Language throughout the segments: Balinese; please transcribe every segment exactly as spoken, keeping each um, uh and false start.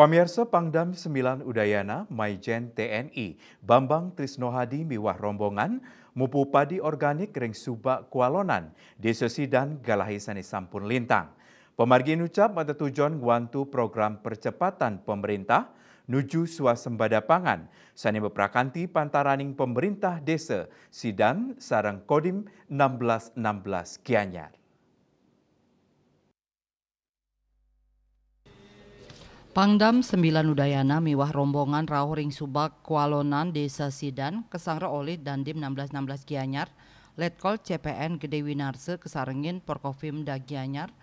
Pamiarsa, Pangdam sembilan Udayana, Maijen T N I Bambang Trisnohadi miwah rombongan mupu padi organik ring Subak Kualonan, Desa Sidan, galahé sané sampun lintang. Pamargi nucap matetujon ngwantu program percepatan pemerintah nuju swasembada pangan sané maprakanti pantaraning pemerintah Desa Sidan sareng Kodim enam belas enam belas Gianyar. Pangdam sembilan Udayana miwah rombongan rauh ring Subak Kualonan, Desa Sidan, kasangra olih Dandim enam belas enam belas Gianyar, Letkol C P N Gede Winarsa kasarengin Porkopimda Gianyar,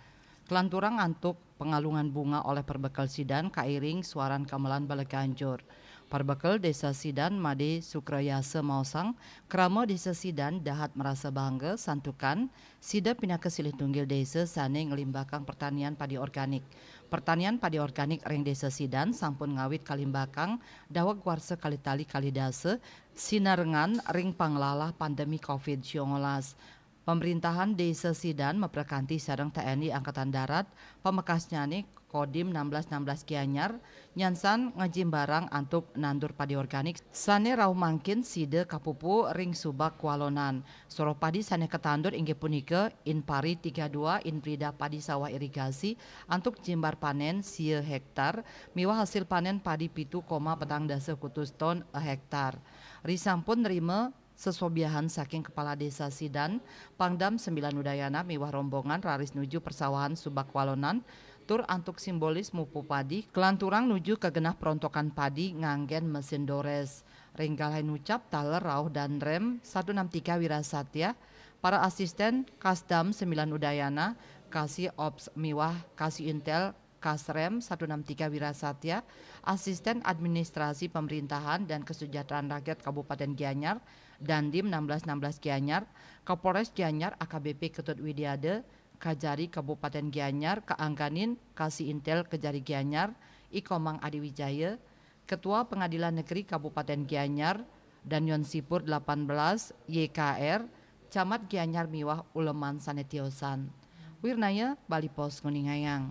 kalanturang antuk pangalungan bunga olih Perbekel Sidan kairing suaran gamelan bala ganjur. Perbekel Desa Sidan Made Sukrayasa maosang, krama Desa Sidan dahat marasa bangga santukan sida pinaka silih tunggil desa sané nglimbakang pertanian padi organik. Pertanian padi organik ring Desa Sidan sampun ngawit kalimbakang daweg warsa kalih tali kalih dasa, sinarengan ring panglalah pandemi covid sembilan belas. Pemerintahan Desa Sidan maprakanti sareng T N I Angkatan Darat, pamekasnyané Kodim enam belas enam belas Gianyar, nyansan ngajimbarang antuk nandur padi organik sané rauh mangkin sida kapupu ring Subak Kualonan. Soroh padi sané katandur inggih punika Inpari tiga dua, Inbrida padi sawah irigasi antuk jimbar panén sia hektar miwah hasil panén padi pitu koma petang dasa kutus ton a hektar. Risampun nrima sesobiahan saking Kepala Desa Sidan, Pangdam sembilan Udayana miwah rombongan raris nuju persawahan Subak Kualonan, tur antuk simbolis mupu padi, kalanturang nuju ka genah perontokan padi nganggén mesin dores. Ring galahé nucap taler rauh Danrem satu enam tiga Wirasatya, para asisten Kasdam sembilan Udayana, Kasih Ops miwah Kasih Intel Kasrem satu enam tiga Wirasatya, Asisten Administrasi Pemerintahan dan Kesejahteraan Rakyat Kabupaten Gianyar, Dandim enam belas enam belas Gianyar, Kapolres Gianyar A K B P Ketut Widiada, Kajari Kabupaten Gianyar, kaangganin Kasih Intel Kejari Gianyar, I Komang Adi Wijaya, Ketua Pengadilan Negeri Kabupaten Gianyar, Danyon Sipur delapan belas Y K R, Camat Gianyar miwah uleman sané tiosan. Wirnaya, Bali Post nguningayang.